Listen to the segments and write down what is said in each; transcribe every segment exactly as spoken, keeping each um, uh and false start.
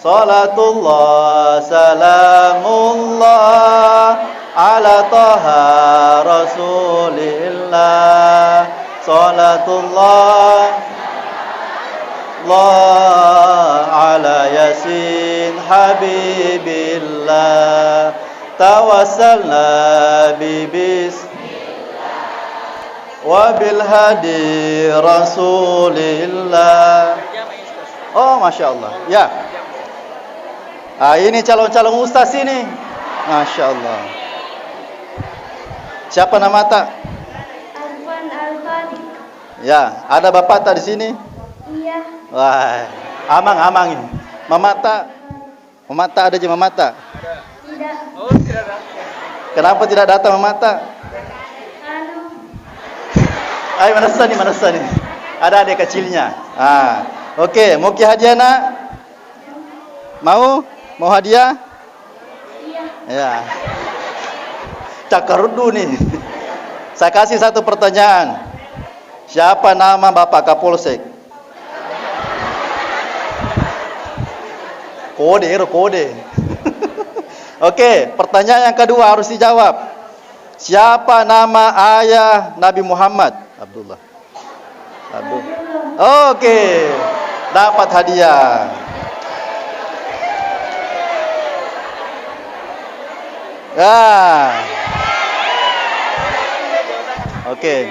Salatullah, salamullah, ala Taha Rasulillah. Salatullah, Allah, ala Yasin Habibillah. Tawassalna bi bis-, wa bil hadi Rasulillah. Oh, Masya Allah. Ya. Ah, ini calon-calon ustaz ini. Masya Allah. Siapa namata? Arfan Al-Fatiq. Ya, ada bapakta di sini? Iya. Wah, amang, amang ini. Mamata? Mamata ada je mamata? Tidak. Kenapa tidak datang mamata? Anu. Ay, manessa ni, manessa ni. Ada adik kecilnya. Ah, oke, mau ki hadiah, Nak? Mau? Mau hadiah? Iya. Ya. Cakkaruddu nih. Saya kasih satu pertanyaan. Siapa nama Bapak Kapolsek? Kode, ero kode. Oke, pertanyaan yang kedua harus dijawab. Siapa nama ayah Nabi Muhammad? Abdullah. Abdul. Oke, dapat hadiah. Ya. Oke.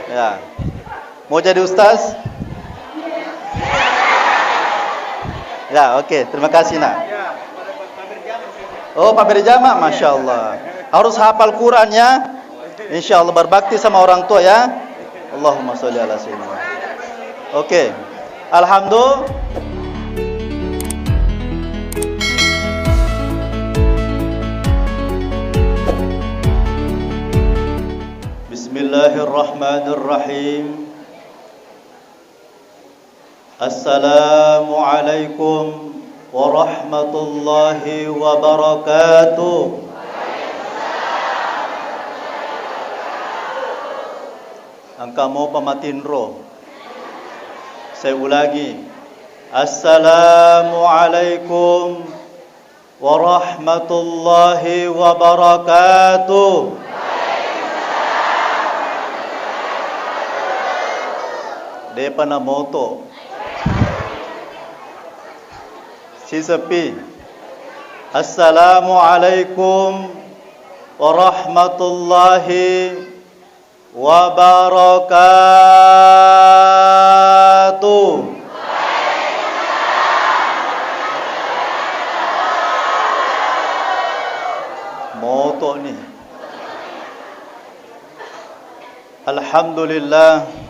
Ya. Mau jadi ustaz? Ya, oke. Terima kasih, Nak. Oh, Pak Berjama, Masya Allah. Harus hafal Quran, ya. Insya Allah, berbakti sama orang tua, ya. Allahumma sholli ala sayyidina. Oke. Alhamdulillah. Bismillahirrahmanirrahim. Assalamualaikum warahmatullahi wabarakatuh. Engka mopa matinro. Saya ulangi. Assalamualaikum warahmatullahi wabarakatuh. Depa namoto. Sisepi. Assalamualaikum warahmatullahi wabarakatuh. Moto ni. Alhamdulillah.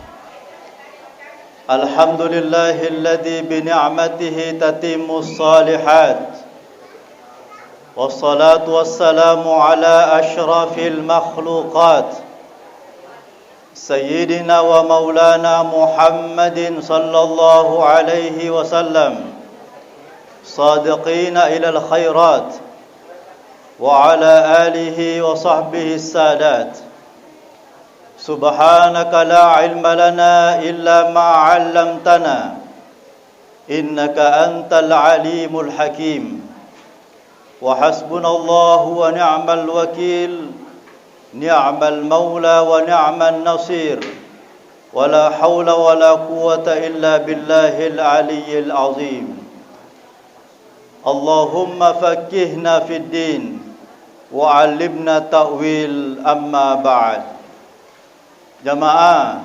Alhamdulillahilladzi bi ni'matihi tatimmus shalihat. Wassalatu wassalamu ala asyrafil makhluqat, Sayyidina wa maulana Muhammadin sallallahu alaihi wasallam, sadiqina ilal khairat, wa ala alihi wa sahbihi sadat. Subhanaka la ilma lana illa ma 'allamtana, innaka antal alimul hakim. Wa hasbunallahu wa ni'mal wakil, ni'mal maula wa ni'man nasir. Wa la haula wa la quwwata illa billahil aliyyil azim. Allahumma faqqihna fid din wa 'allimna ta'wil, amma ba'd. Jamaah.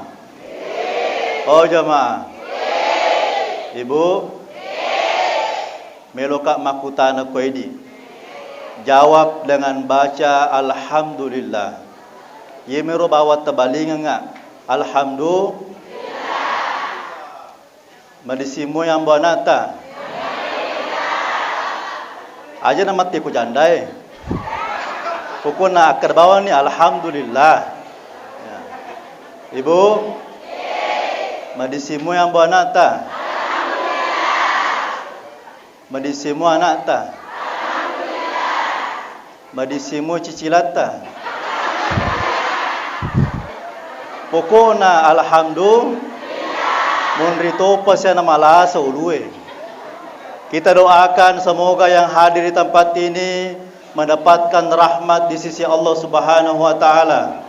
Oh, jamaah. Ibu, meloka makkutana ko idi. Jawab dengan baca alhamdulillah. Yemiro bawang tabalingengnga. Alhamdulillah. Madissimoi ambo ana'ta? Aja na matti ku jandae. Pokokna akkeda bawang ni, alhamdulillah. Ya. Ibu? Madissimoi ambo ana'ta? Madissimoi ana'ta? Madissimoi cicilatta? Pokokna alhamdulillah, monri topa siana malasa ulue. Kita doakan semoga yang hadir di tempat ini mendapatkan rahmat di sisi Allah Subhanahu wa Ta'ala.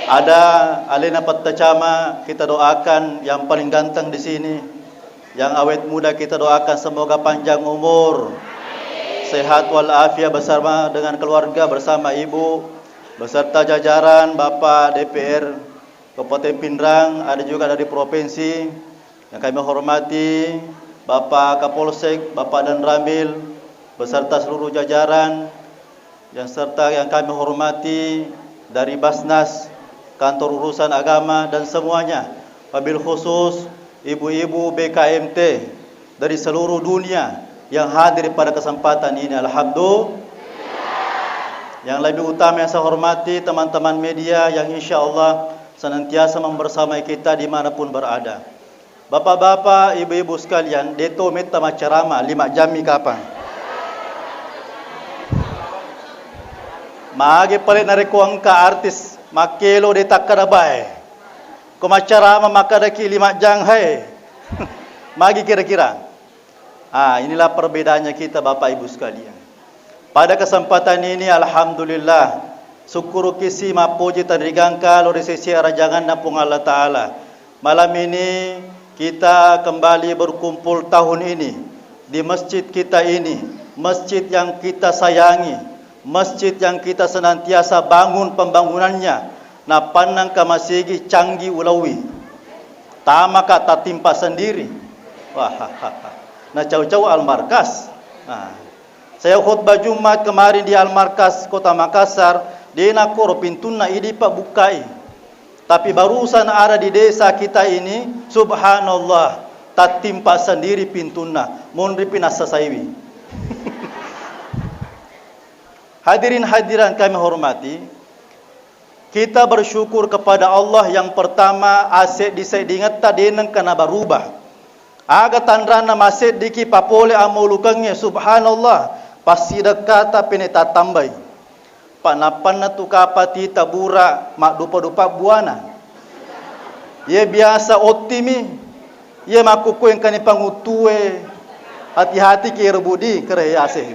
Ada alena Pattacama, kita doakan yang paling ganteng di sini, yang awet muda, kita doakan semoga panjang umur, sehat walafiat bersama dengan keluarga, bersama ibu, beserta jajaran Bapak D P R Kabupaten Pinrang, ada juga dari provinsi. Yang kami hormati Bapak Kapolsek, Bapak Danramil, beserta seluruh jajaran, yang serta yang kami hormati dari Basnas, Kantor Urusan Agama, dan semuanya, wabil khusus ibu-ibu B K M T dari seluruh dunia yang hadir pada kesempatan ini. Alhamdulillah. Yang lebih utama yang saya hormati teman-teman media yang insya Allah senantiasa membersamai kita dimanapun berada. Bapak-bapak, ibu-ibu sekalian, deto metta maccarama lima jammi kapang. Mage pale narekko engka artis makkelo de takkada bae. Ko maccarama makkadaki lima jang, hai. Magi kira-kira? Ah, inilah perbedaannya kita, Bapak Ibu sekalian. Pada kesempatan ini, alhamdulillah, sukkurukisi mappoji tanrigangka lo ri sesi arajanganna Puang Allah Ta'ala. Malam ini kita kembali berkumpul tahun ini di masjid kita ini, masjid yang kita sayangi, masjid yang kita senantiasa bangun pembangunannya, napannang ka masigi canggih ulawi. Tamaka tatimpa sendiri. Wah, nacau-cau Al-Markas. Nah, saya khutbah Jumat kemarin di Al-Markas Kota Makassar, de nakkoro pintunna idi pabukkai. Tapi barusan ada di desa kita ini, subhanallah, tatimpa sendiri pintunna, monri pinassa saiwi. Hadirin hadirat kami hormati, kita bersyukur kepada Allah yang pertama, aseddi-seddingetta de nengka nabarubah. Aga tanranna maseddiki papole ammaulukengnge, subhanallah, passidekkata pene tattambai. Panappanna tu kapati tabura maddupa-dupa buana. Ye biasa ottimi, ye makkukku engkani panguttue, hati-hati kiro budi kere yase.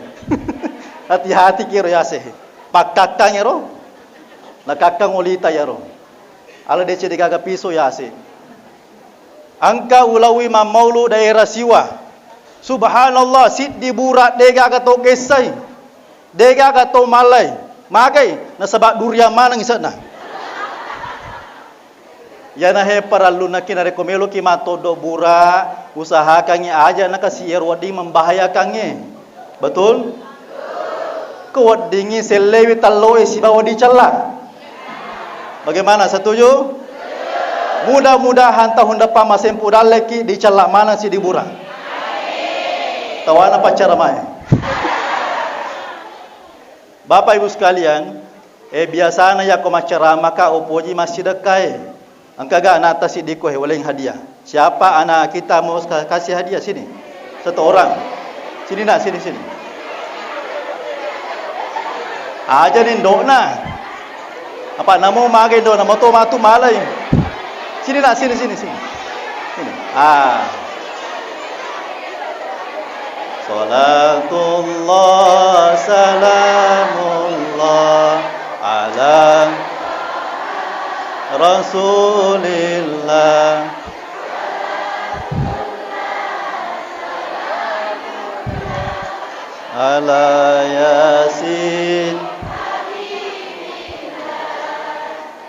Hati-hati kiro yase. Pakkakkang ero, nakakkang olita yaro. Ala deceng degaga piso yase. Engka ulawi mammaulu daerah Siwa. Subhanallah, siddi bura degaga to gessai. Degaga to mallai. Magai, nasaba duriang maneng ise'na. Iyana he parellunaki narekko meloki mattoddo bura, usahakangngi aja nakasi ero wedding membahayakangnge. Betul? Ko weddingngi sellewi talloe sibawa dicella. Bagaimana, setuju? Mudah-mudahan tahun depan masempu dalleki dicella maneng si di bura. Tawana paccaramae. Bapak Ibu sekalian, eh, biasana yakko maccaramaka upoji massidekkae. Engkaga ana'ta siddiko he waleng hadiah? Siapa anak kita mau ka-, kasih hadiah sini? Satu orang. Sini nak, sini, sini. Aja ni ndokna. Apa namo magai ndokna, moto matu malai. Sini nak, sini, sini, sini. Sini. Ah. Salatullah, salamullah ala Rasulillah. Ala Yasin.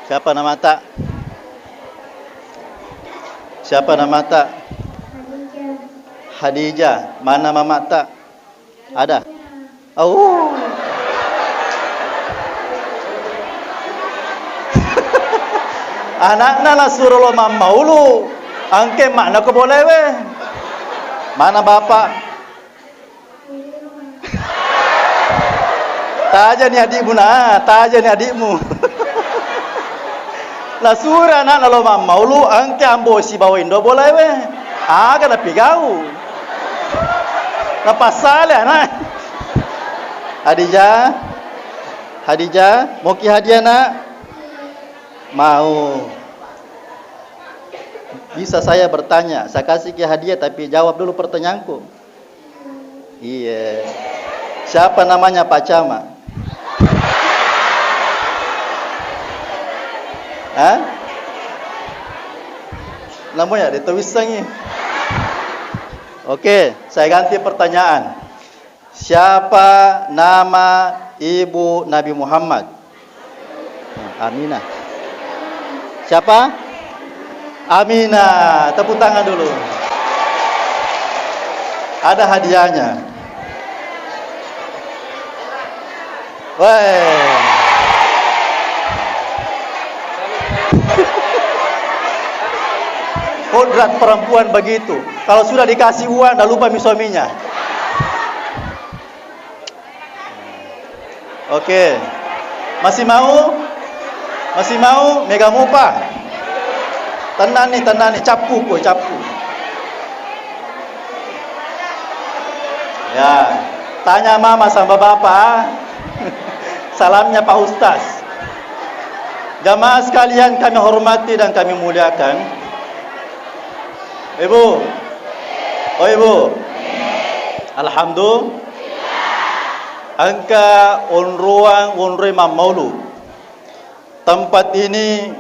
Siapa namata? Siapa namata? Hadijah. Mana mamata? Ada? Oh. Anakna nasuro lo mammaulu, angke makna ko bolewe. Mana bapak? Tajani adikmu na, tajani adikmu. Nasuro anakna lo mammaulu, angke ambo sibawa indo bolewe. Aga napigau. Napassale anak. Hadijah, Hadijah, moki hadiah nak? Mau. Bisa saya bertanya, saya kasih ki hadiah tapi jawab dulu pertanyaanku. Iya. Siapa namanya Pak Camat? Hah? Namu ya, ditawissangi. Oke, saya ganti pertanyaan. Siapa nama ibu Nabi Muhammad? Aminah. Siapa? Aminah. Tepuk tangan dulu. Ada hadiahnya. Weh. Kodrat perempuan begitu. Kalau sudah dikasih uang, dah lupa mi suaminya. Oke. Masih mau? Masih mau? Mega mupa? Tenang nih, tenang nih. Cappu koi, cappu. Ya. Tanya mama sama bapak, ah. Salamnya Pak Ustaz. Jamaah sekalian kami hormati dan kami muliakan. Ibu. Oh, Ibu. Alhamdulillah. Engka onroang, onroi mammaulu. Tempat ini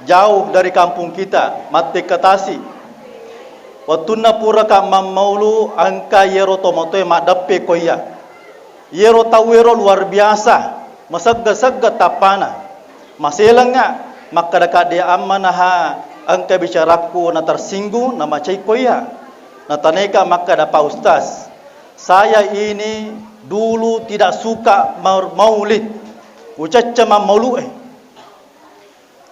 jauh dari kampung kita, mattekkatasi. Wettunna puraka mammaulu, engka yero tomatoe maddeppe ko iya. Yero tauwero luar biasa, masegga-segga tappana. Maselengnga, makkadaka de ammanaha engka bicarakku na tersinggung, na macai ko iya. Nataneka makkada, "Pak Ustaz, saya ini dulu tidak suka mau-, maulid." Ucacca mammaulu'e.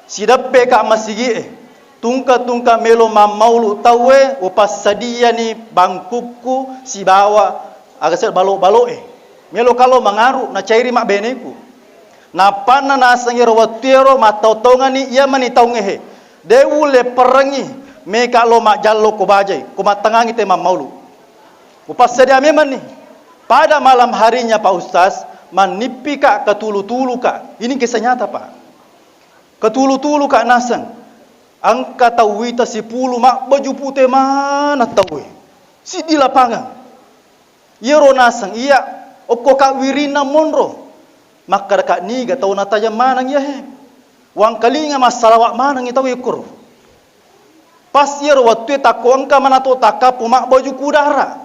Sideppe ka masigi'e. Tungka-tungka melo mammaulu tauwe, upassadiani bangkukku sibawa aga se balo-balo'e. Melo kalo mangaru, nacairi mabbeneku. Nappanna naseng ero wettuero mattau-taungani iya mani taungngehe. De ulle perrengngi, meka lo majjallo ko bajai, ko mattengangi te mammaulu. Upassadia memanni. Pada malam harinya, Pak Ustaz, mannippika, katulu-tuluka. Ini kisah nyata, Pak. Katulu-tuluka naseng. Engka tau wita sipulu mabbaju pute maneng tauwe. Siddi lapangeng. Iyaro naseng iya, okkoka wirinna monro. Makkedaka, "Niga tau natajeng maneng iyahe? Wangkalinga massalawa manengngi tau ekkoro." Pas iyaro wettue takko engka manato takkappo mabbaju kudara,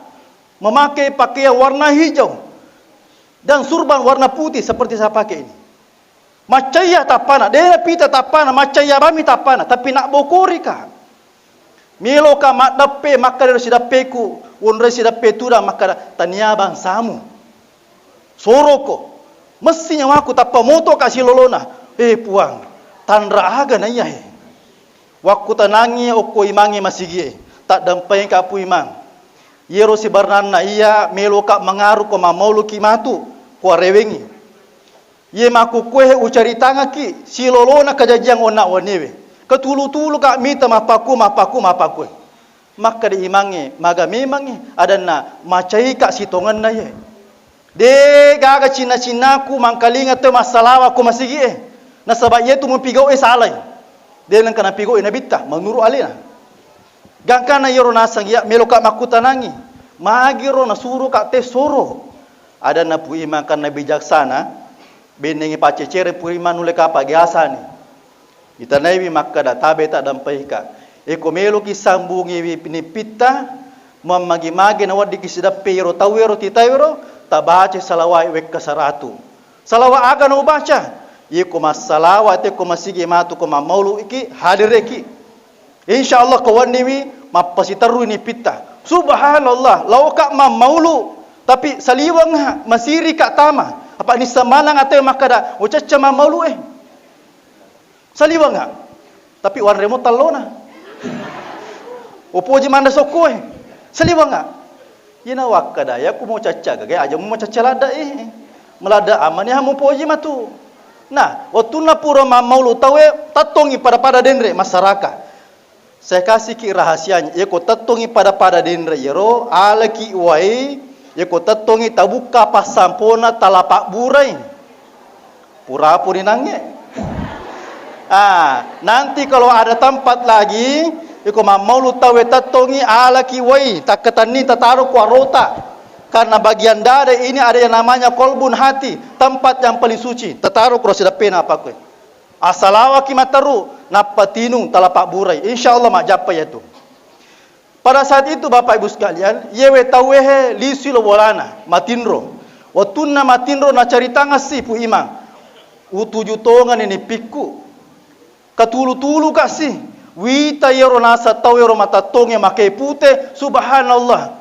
memakai pakaian warna hijau dan surban warna putih seperti saya pakai ini. Maccaiya tappana, de napita tappana, maccaiya bami tappana, tapi nabbokorika. Meloka maddeppe, makkeda ero sideppeku, wonroi sideppe tudang, makkeda, "Tania bangsamu. Soroko. Messi nyawaku tappa motoka silolona." Eh, Puang, tanra aga naiyahe? Wakkutanangi okko imangnge masigie, taddampaika Pu Imang. Iyero sibarnanna iya meloka mangaru ko mammauluki matu, ko arewengngi. Iye makkukkuehe ucaritangekki silolona kajajiang onna wenniwe. Katulu-tuluka mita mappakku, mappakku, mappakku. Makkeda imangnge, "Maga memangngi?" Adanna, "Macaika sitongenna iye. De gaga cinna-cinnaku mangkalinga tau massalawa ko masigie. Nasaba iyetu mupigau'e salai. De nengka napigau'i nabitta, menurut alena." Gangkanna iyaro naseng iya meloka makkutanangi, "Magiro nasuroka tessoro?" Adanna Pu Imang, karena bijaksana, bennengngi paccecere Pu Imang nulle kapang biasani. Itanaiwi makkeda, "Tabe taddampaika. Eko meloki sambungiwi nippitta, mammagi-magi naweddikki sideppe iyaro tauwero, titauwero, tabaca salawat wekka saratu." Salawa aga naubaca? Iyeko massalawa te ko masigi matu ko mammauluki, hadireki. Insya Allah ko wenniwi mappasiterrui nippitta. Subhanallah, laoka mammaulu, tapi saliwengnga, masirika tama. Apa nisseng maneng ate makkeda, "Ucacca mammaulu e." Saliwengnga. Tapi wanremo tallona. Upoji manre sokkoe. Saliwengnga. Ina wakkadaya ku mucacca gaga aja mucacca ladda e. Meladda amani ha mupoji matu. Nah, wettunna pura mammaulu tauwe, tattongi pada-pada denre masyarakat. Saya kasih ki rahasianya. Yeko tettongi pada-pada denre yero, alaki wai, yeko tettongi tabukka passampona talapabburai. Pura-puri nangnge. Ah, nanti kalau ada tempat lagi, iko mammaulu tauwe tettongi alaki wai, takkatenni tataro ko arota. Karena bagian dada ini ada yang namanya kolbun, hati, tempat yang paling suci. Tataro kuro sidappena apa kue. Assalawaki matteru, nappa tinung tala pabburai. Insya Allah majjappa yatu. Pada saat itu, Bapak Ibu sekalian, yewe tauwe he lisui lo bolana, matinro. Wettunna matinro, nacaritangeng si Pu Imang, utuju tongeng ni nipikku. Katulu-tulu kasi. Wita yero nasa tau yero matattonge make pute, subhanallah.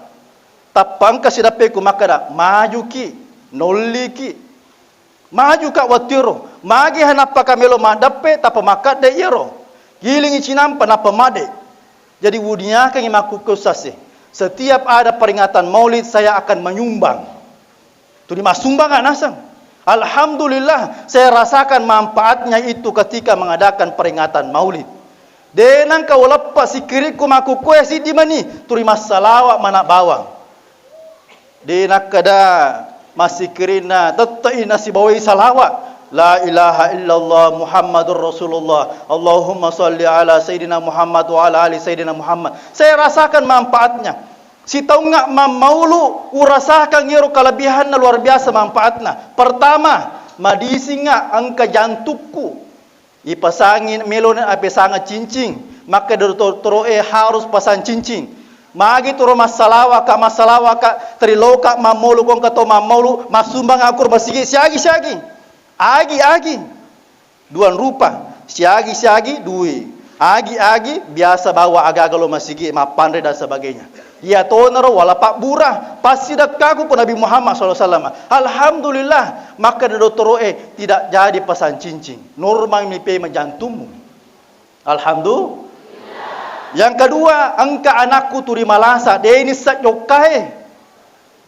Tappa engka sidappeku makkeda, majuki, nolliki. Majuka wettuero, magi ha nappa kamelo maddeppe, tappa makkedde iyaro. Gilingi cinampa nappa madde. Jadi, wuniakengi makkukku sase. Setiap ada peringatan Maulid, saya akan menyumbang. Tuli massumbang naseng. Alhamdulillah, saya rasakan manfaatnya itu ketika mengadakan peringatan Maulid. De nengka uleppa sikkirikku makkukkue siddi mani, tuli massalawa mana bawang. De nakkeda massikkirinna, tette'i nasibawai salawa. La ilaha illallah Muhammadur Rasulullah. Allahumma salli ala Sayyidina Muhammad wa ala ali Sayyidina Muhammad. Saya rasakan manfaatnya. Sitaungnga mammaulu, urasakan iyaro kelebihanna luar biasa manfaatna. Pertama, madisingnga engka jantukku. Ipasangi meloni apesangeng cincing. Makkeda dottoro'e harus pasang cincing. Magi turo massalawaka, massalawaka, teri loka mammaulu, kongka to mammaulu, massumbang aku masigi siagi-siagi. Agi-agi. Duang rupa, siagi-siagi dui, agi-agi biasa bawa aga-aga lo masigi, mappanre dan sebagainya. Iya tonaro wala pabbura, passidekkaku ko Nabi Muhammad sallallahu alaihi wasallam. Alhamdulillah, makkeda dottoro'e tidak jadi pasang cincin. Normal mi pema jantummu. Alhamdulillah. Yang kedua, engka anakku turi malasa, de nisseng jokkae.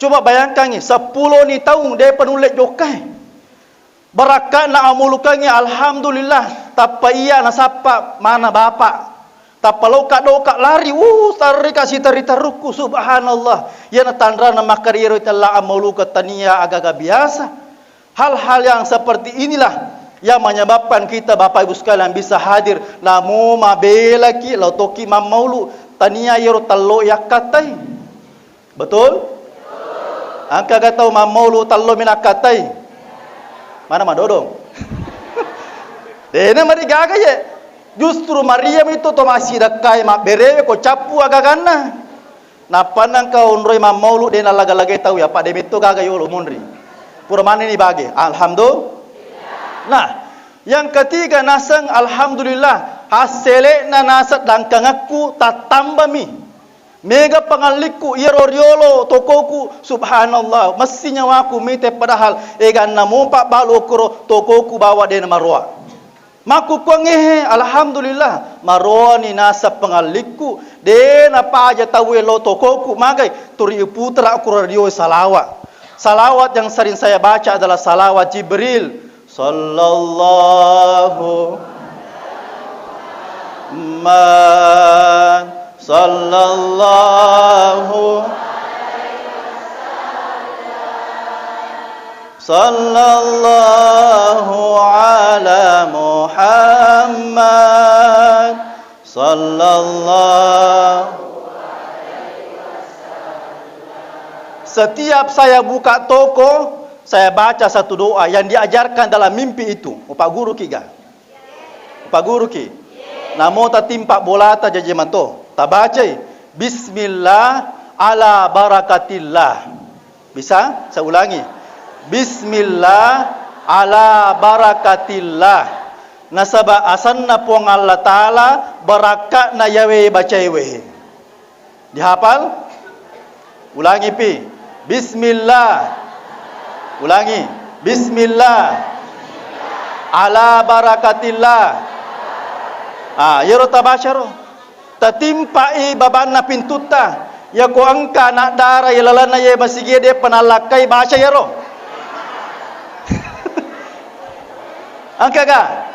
Coba bayangkangi, seppulo ni taung depa nulle jokkai. Barakka'na amulukangngi, alhamdulillah, tappa iya nasappa mana bapak. Tappa loka doka lari, uh, tarrika sitari tarukku, subhanallah. Iya natanrana makkariero tella amulukeng tania agaga biasa. Hal-hal yang seperti inilah yang menyebabkan kita, Bapak Ibu sekalian, bisa hadir. Namo mabelaki, lao toki mammaulu, tania iyaro tello yakkatai. Betul? Engkaga tau mammaulu tello minakkatai? Mana madodong? Dena marigaga ye. Justru mariami tu to massidekkai mabberewe ko cappu agaganna. Nappa nengka onroi mammaulu, de nallaga-lagai tau ya, Pak, de metto gaga yolo monri. Pura maneni bage. Alhamdulillah. Nah, yang ketiga naseng, alhamdulillah, hassele'na naseng dangkangakku tattambami. Mega pangallikku, iyaro riolo tokoku, subhanallah, messi nyawaku mite, padahal eganna mopa balu okoro tokoku bawa de namaroa. Makkukkuangngehe, alhamdulillah, maroani naseng pangallikku, de napaja tauwe lo tokoku, magai turi iputera ku radio salawat. Salawat yang sering saya baca adalah salawat Jibril. Sallallahu man, sallallahu Sallallahu ala Muhammad. Sallallahu. Setiap saya buka toko, saya baca satu doa yang diajarkan dalam mimpi itu. Upaguru kiga. Upaguruki. Namo tatimpa bolata jaji mato. Tabacai, "Bismillah ala barakatillah." Bisa? Saya ulangi. "Bismillah ala barakatillah." Nasaba asanna Puang Allah Ta'ala, barakka'na yawe bacaiwe. Dihafal? Ulangi pi. Bismillah. Ulangi. Bismillah. Ala barakatillah. Ah, yero tabacaro. Tatimpai babanna pintutta. Yako engka anak dara ilalenna ye masigi de penallakkai baca yero. Engkaga?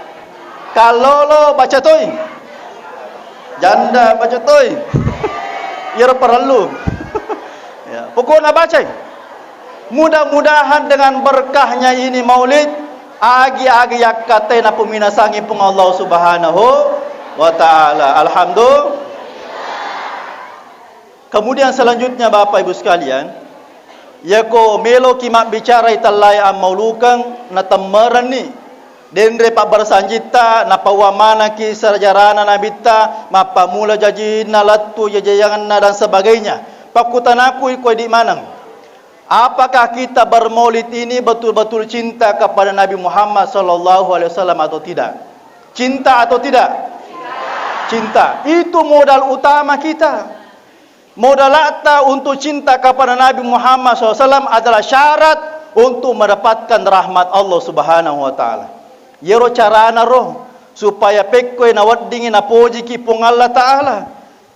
Kallolo baca toi. Janda baca toi. Iyaro parellu. Ya, pokokna bacai. Mudah-mudahan dengan berkahnya ini maulid, agi-agi yakkatai napuminasangi Puang Allah Subhanahu wa Ta'ala. Alhamdulillah. Kemudian selanjutnya, Bapak Ibu sekalian, Iyako meloki mabbicarai tellae ammaulukeng, natemmerenni. Denre pabbaresanjitta, napauwa manengki sejarana Nabitta, mappamula jajinna, lettu jajayangenna, dan sebagainya. Pakkutanaku iko idi maneng. Apakah kita bermaulid ini betul-betul cinta kepada Nabi Muhammad sallallahu alaihi wasallam atau tidak? Cinta atau tidak? Cinta. Itu modal utama kita. Modalatta untuk cinta kepada Nabi Muhammad sallallahu alaihi wasallam adalah syarat untuk mendapatkan rahmat Allah Subhanahu wa Ta'ala. Yero carana ro supaya pekkoi naweddingi napojiki Puang Allah Ta'ala.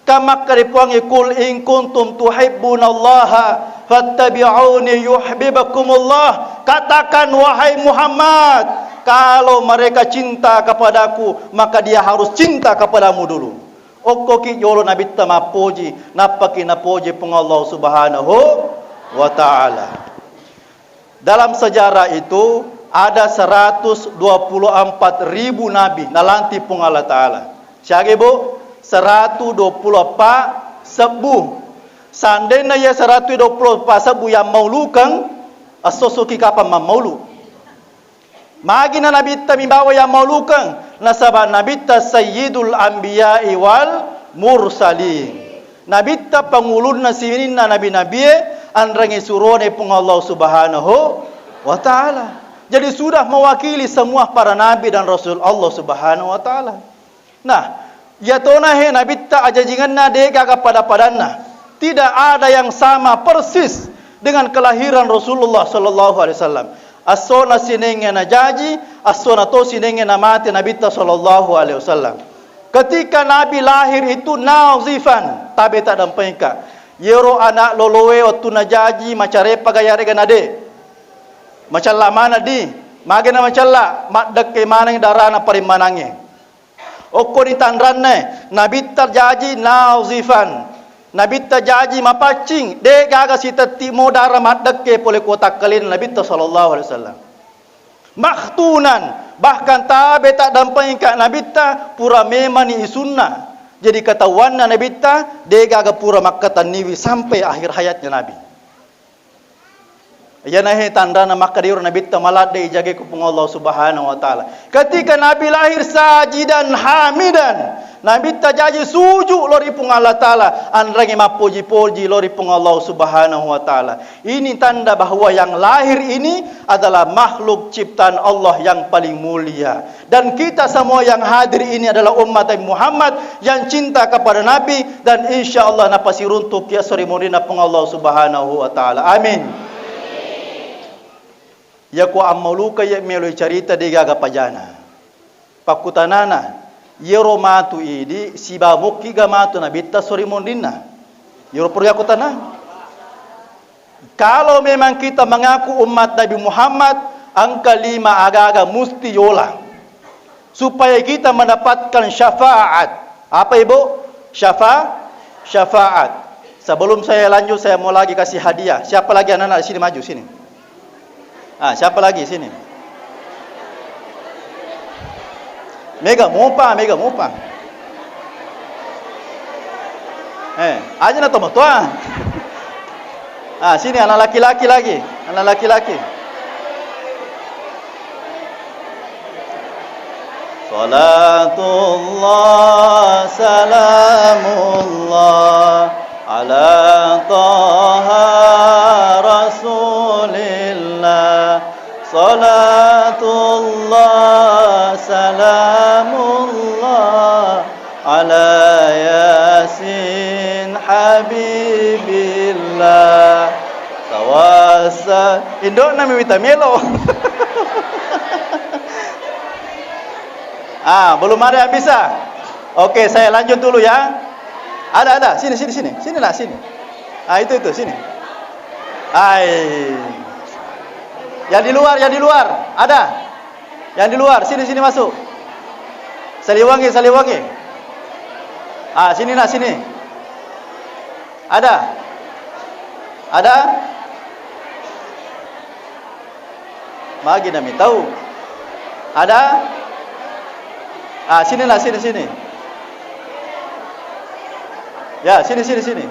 Kan makkeda Puangnge, "Qul in kuntum tuhibbunallaha fattabi'uni yuhibbukumullah." Katakan, wahai Muhammad, kalau mereka cinta kepadaku, maka dia harus cinta kepadamu dulu. Okkoki jolo Nabitta mappoji, nappaki napoji Puang Allah Subhanahu wa Ta'ala. Dalam sejarah itu ada seratus dua puluh empat ribu nabi nalanti Puang Allah Ta'ala. Siaga, Bu? Seratus dua puluh empat sebbu. Seandainya ya seratus dua puluh empat sebbu yang maulukeng, esso soki kapang mammaulu. Magi na Nabitta mibawa yang maulukeng, nasaba Nabitta sayyidul anbiya'i wal mursalin. Nabitta pangulunna sininna nabi-nabie, anrangi surone Puang Allah Subhanahu wa Ta'ala. Jadi sudah mewakili semua para nabi dan rasul Allah Subhanahu wa Ta'ala. Nah, iyatona he Nabitta ajajingenna degaga pada-padanna. Tidak ada yang sama persis dengan kelahiran Rasulullah sallallahu alaihi wasallam. Essona sinenge najaji, essona to sinenge namate Nabitta sallallahu alaihi wasallam. Ketika Nabi lahir itu nazifan, tabe taddampengka. Yero anak loloe wettu najaji macarepa ga yarega nade. Macella maneng di, magena macella, maddekke maneng darana parimmanangnge. Okkoni tanranna, Nabitta jaji nazifan. Nabitta jaji mapaccing, de gaga sitetti mo dara maddekke pole ko takkalena Nabitta sallallahu alaihi wasallam. Makhtunan, bahkan tabe taddampengka Nabitta pura memani isunna. Jadi ketahuanna Nabitta de gaga pura makkatenniwi sampai akhir hayatnya Nabi. Iyanahe tanrana makkeda iro Nabitta maladde ijage ku Puang Allah Subhanahu wa Ta'ala. Ketika Nabi lahir sajidan hamidan, Nabitta jaji suju lori Puang Allah Ta'ala, anrangi mappoji-poji lori Puang Allah Subhanahu wa Ta'ala. Ini tanda bahwa yang lahir ini adalah makhluk ciptaan Allah yang paling mulia. Dan kita semua yang hadir ini adalah umat Nabi Muhammad yang cinta kepada Nabi, dan insya Allah napasiruntuk ki esso ri munrinna Puang Allah Subhanahu wa Ta'ala. Amin. Yako ammaluka iya meloi carita de gaga pajana. Pakkutanana, yero matu idi sibawa mukki ga matu Nabitta esso ri munrinna. Yero perlu yakkutana. Kalau memang kita mengaku umat Nabi Muhammad, engka lima aga-aga musti yola supaya kita mendapatkan syafaat. Apa, Ibu? Syafa-, syafaat. Sebelum saya lanjut, saya mau lagi kasih hadiah. Siapa lagi anak-anak di sini maju sini? Ah, siapa lagi sini? Mega mopa, mega mopa. Eh, aja na tomatoa. Ah, sini anak laki-laki lagi. Anak laki-laki. Salatullah, salamullah, ala taha rasulillah. Salatullah, salamullah, ala Yasin habibillah. Tawassa-, indokna mi wita melo. Ah, belum ada yang bisa. Oke, saya lanjut dulu ya. Ada, ada. Sini, sini, sini. Sini lah, sini. Ah, itu, itu, sini. Ai. Yang di luar, yang di luar. Ada. Yang di luar, sini, sini masuk. Saliwangi, Saliwangi. Ah, sini lah, sini. Ada? Ada? Magi nami tau? Ada? Ah, sinilah, sini, sini. Ya, sini, sini, sini.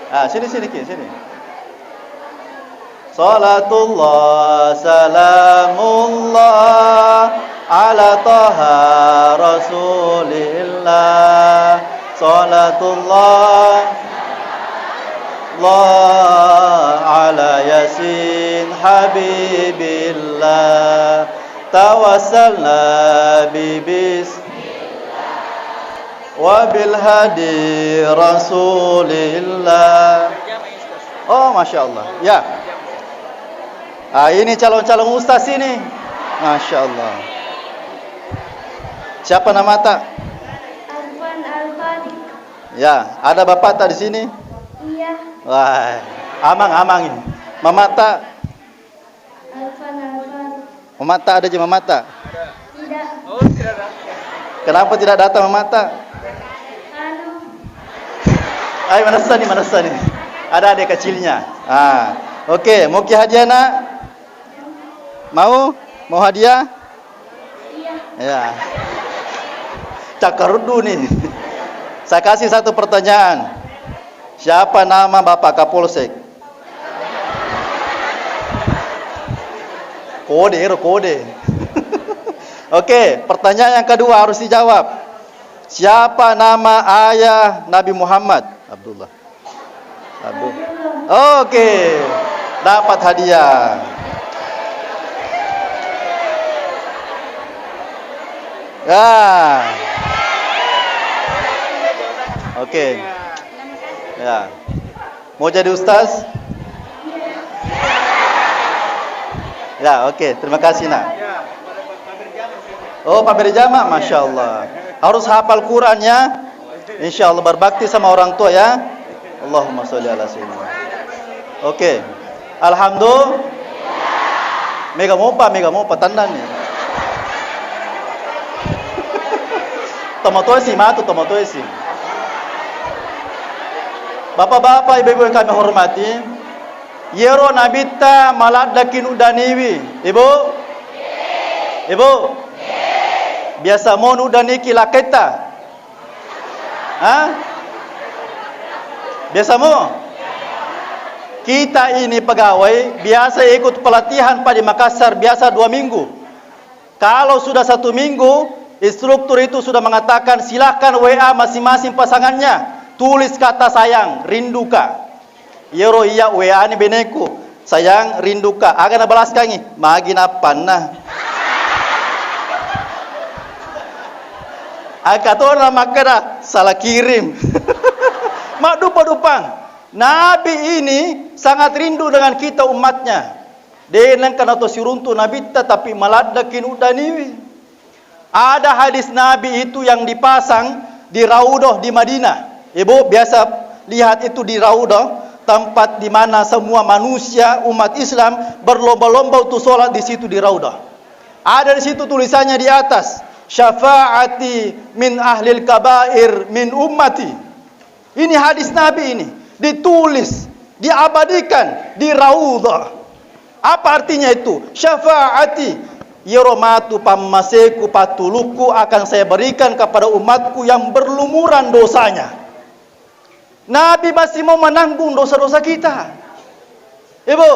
Ah, sini, sini, Ki, sini. Salatullah, salamullah, ala Taha Rasulillah. Salatullah, Allah, ala Yasin Habibillah. Tawassalna bi bis-, wa bil hadi Rasulillah. Oh, Masya Allah. Ya. Ah, ini calon-calon ustaz ini. Masya Allah. Siapa namata? Arfan Al-Fadil. Ya, ada bapakta di sini? Iya. Wah, amang, amang ini. Mamata? Alfan, Alfan. Mamata ada je mamata? Tidak. Kenapa tidak datang mamata? Anu. Ay, manessa ni, manessa ni. Ada adik kecilnya. Ah, oke, mau ki hadiah, Nak? Mau? Mau hadiah? Iya. Ya. Cakkaruddu nih. Saya kasih satu pertanyaan. Siapa nama Bapak Kapolsek? Kode, ero kode. Oke, pertanyaan yang kedua harus dijawab. Siapa nama ayah Nabi Muhammad? Abdullah. Abdul. Oke, dapat hadiah. Ya. Oke. Ya. Mau jadi ustaz? Ya, oke. Terima kasih, Nak. Oh, Pak Berjama, Masya Allah. Harus hafal Quran ya. Insya Allah berbakti sama orang tua ya. Allahumma sholli ala sayyidina. Oke. Alhamdulillah. Mega mopa, mega mopa, tenang nih. Tomatoesi matu, tomatoesi. Bapak-bapak, ibu-ibu yang kami hormati, yero Nabitta maladdaki nuddaniwi, Ibu? Ibu? Biasa mo nuddaniki lakkaitta? Hah? Biasa mo? Kita ini pegawai biasa ikut pelatihan, Pak, di Makassar, biasa dua minggu. Kalau sudah satu minggu, instruktur itu sudah mengatakan, "Silahkan W A masing-masing pasangannya, tulis kata sayang, rinduka." Iyaro iya W A ni beneku, "Sayang, rinduka." Aga nabalaskangi, "Magi nappanna." Aga tona makkeda, "Salah kirim." Maddupa-dupang. Nabi ini sangat rindu dengan kita umatnya. De nengka nato siruntu Nabitta, tapi maladdaki nuddaniwi. Ada hadis Nabi itu yang dipasang di Raudhah di Madinah. Ibu biasa lihat itu di Raudhah, tempat di mana semua manusia umat Islam berlomba-lomba untuk sholat di situ di Raudhah. Ada di situ tulisannya di atas, "Syafaati min ahlil kabair min ummati." Ini hadis Nabi ini ditulis, diabadikan di Raudhah. Apa artinya itu? Syafaati, iyaro matu pammaseku, pattulukku akan saya berikan kepada umatku yang berlumuran dosanya. Nabi masih mau menanggung dosa-dosa kita. Ibu,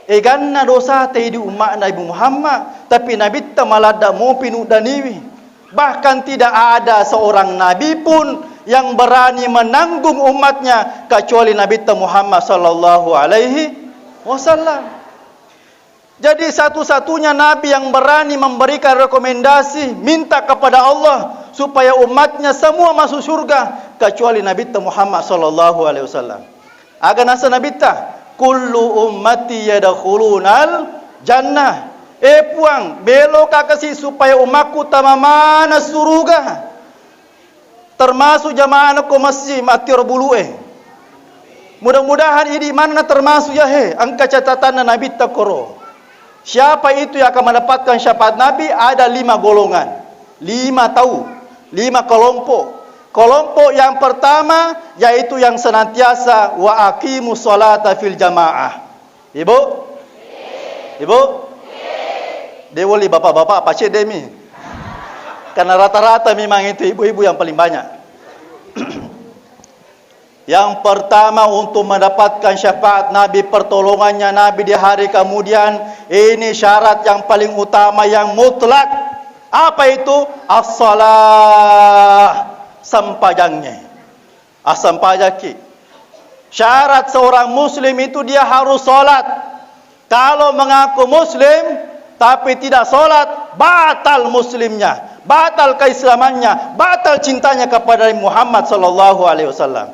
eganna dosata idi umma'na Nabi Muhammad, tapi Nabitta maladda mopi nuddaniwi. Bahkan tidak ada seorang nabi pun yang berani menanggung umatnya kecuali Nabitta Muhammad sallallahu alaihi wasallam. Jadi satu-satunya nabi yang berani memberikan rekomendasi, minta kepada Allah supaya umatnya semua masuk surga kecuali Nabitta Muhammad sallallahu alaihi wasallam. Aga nasa Nabitta, "Kullu ummati yadkhulunal jannah." Eh Puang, melo kakasi supaya umatku tama mana suruga. Termasuk jamaah ko masjid mattioro bulu'e. Mudah-mudahan idi manna termasuk ya he, engka catatanna Nabitta koro. Siapa itu yang akan mendapatkan syafaat Nabi? Ada lima golongan, lima tau, lima kelompok. Kelompok yang pertama yaitu yang senantiasa wa aqimu sholata fil jamaah. Ibu? Ibu? De woli bapak-bapak, pacedde mi. Karena rata-rata memang itu ibu-ibu yang paling banyak. Yang pertama, untuk mendapatkan syafaat Nabi, pertolongannya Nabi di hari kemudian, ini syarat yang paling utama, yang mutlak. Apa itu? As-salah, sempajangnya. Assampajaki. Syarat seorang muslim itu dia harus sholat. Kalau mengaku muslim tapi tidak sholat, batal muslimnya, batal keislamannya, batal cintanya kepada Muhammad sallallahu alaihi wasallam.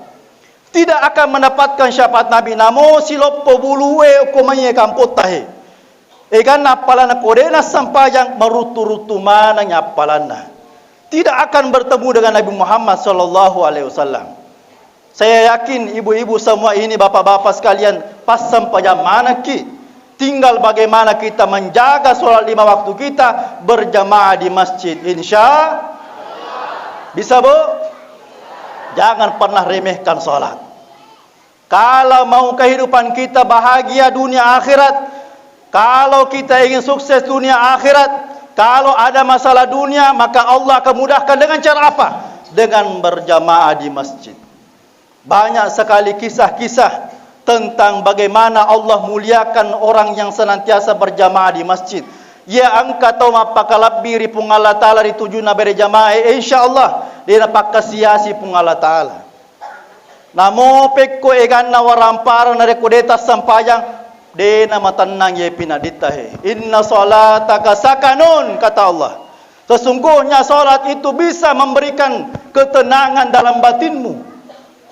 Tidak akan mendapatkan syafaat Nabi. Namo siloppo bulue ukumaiye kampottahe. Eganna appalanna ko de' nassempajang, maruttu-ruttu maneng appalanna. Tidak akan bertemu dengan Nabi Muhammad sallallahu alaihi wasallam. Saya yakin ibu-ibu semua ini, bapak-bapak sekalian, passempajang manekki. Tinggal bagaimana kita menjaga sholat lima waktu kita berjamaah di masjid. Insya, bisa, Bu? Jangan pernah remehkan sholat. Kalau mau kehidupan kita bahagia dunia akhirat, kalau kita ingin sukses dunia akhirat, kalau ada masalah dunia, maka Allah akan mudahkan. Dengan cara apa? Dengan berjamaah di masjid. Banyak sekali kisah-kisah tentang bagaimana Allah muliakan orang yang senantiasa berjamaah di masjid. Iya engka tau mappakalebbi ri Puang Allah Ta'ala ri tujunna bere jamaah, eh, insya Allah, de' napakkasiasi Puang Allah Ta'ala. Namo pekko eganna waramparang narekko de' tassempajang, de' namatennang iye pinadditta he. Inna salataka sakanun, kata Allah. Sesungguhnya salat itu bisa memberikan ketenangan dalam batinmu.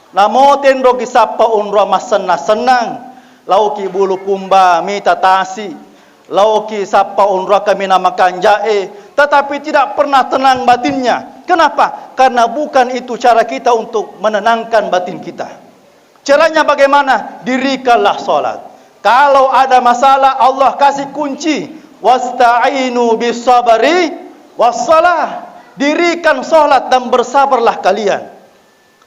Namo tenroki sappa onrong massennang-sennang, laoki Bulukumba mita tasi, laoki sappa onrong kaminang makanja'e, tetapi tidak pernah tenang batinnya. Kenapa? Karena bukan itu cara kita untuk menenangkan batin kita. Caranya bagaimana? Dirikanlah salat. Kalau ada masalah, Allah kasih kunci. Wasta'inu bis sabri was salah. Dirikan salat dan bersabarlah kalian.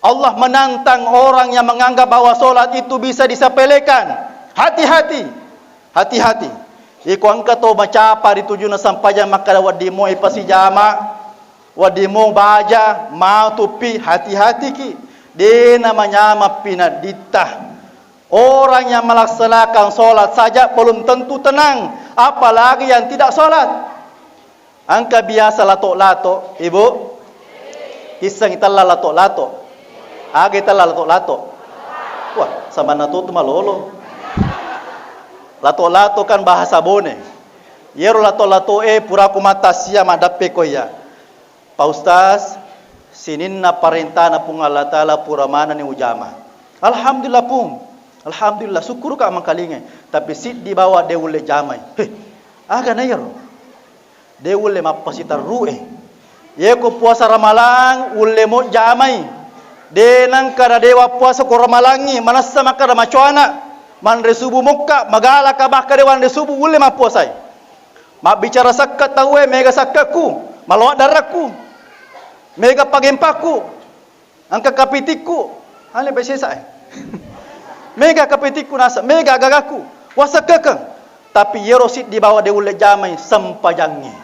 Allah menantang orang yang menganggap bahwa salat itu bisa disepelekan. Hati-hati. Hati-hati. Iko engka to macapa ri tujunna sempajang makkada wedding moi pasijama, wedding mo baja, matupi, hati-hatiki. De' namanyameng pinadditta. Orang yang melaksanakan salat saja belum tentu tenang, apalagi yang tidak salat. Engka biasa lato-lato, Ibu? Kissengi tella lato-lato. Aga tella lato-lato? Wah, samanna tu malolo. Lato-lato kan bahasa Bone. Iyaro lato-lato e puraku mata sia maddeppe ko iya. Pak Ustaz, sininna parentana Puang Allah Ta'ala pura manenni ujama. Alhamdulillah, Pung. Alhamdulillah, sukkuruka mangkalingai. Tapi siddi bawa de' ulle jamai. Heh, aga na iyaro? De' ulle mappasiterru'e. Yeko puasa Ramalang, ulle mo jamai. De' nangka na dewa puasa ko Ramalangngi, manessa makkada macoana. Manre subuh mokka, magalaka bakka de' wanre subuh, ulle mappuasai. Mabbicara sakka tauwe, mega sakkakku, maloa darakku, mega pagempakku, engka kapitikku, ale besesa e. Mega kapitikku nasa, mega gagaku, wasakkakeng. Tapi yero siddi bawa de' ulle jamai sempajangnge.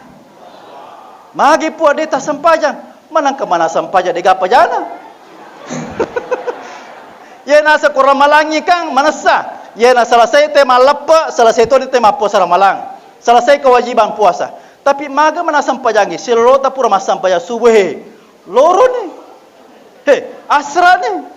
Magi pua de' tasempajang, manengka mana sempajang de' gaga pajana. Ye nasa ko Ramalangngi kan manessa. Ye na selesai te malleppe, selesai toni te mappuasa Ramalang. Selesai kewajiban puasa. Tapi maga mana sempajangngi, silolota pura massempajang subuh he. Loroni. He, asrani.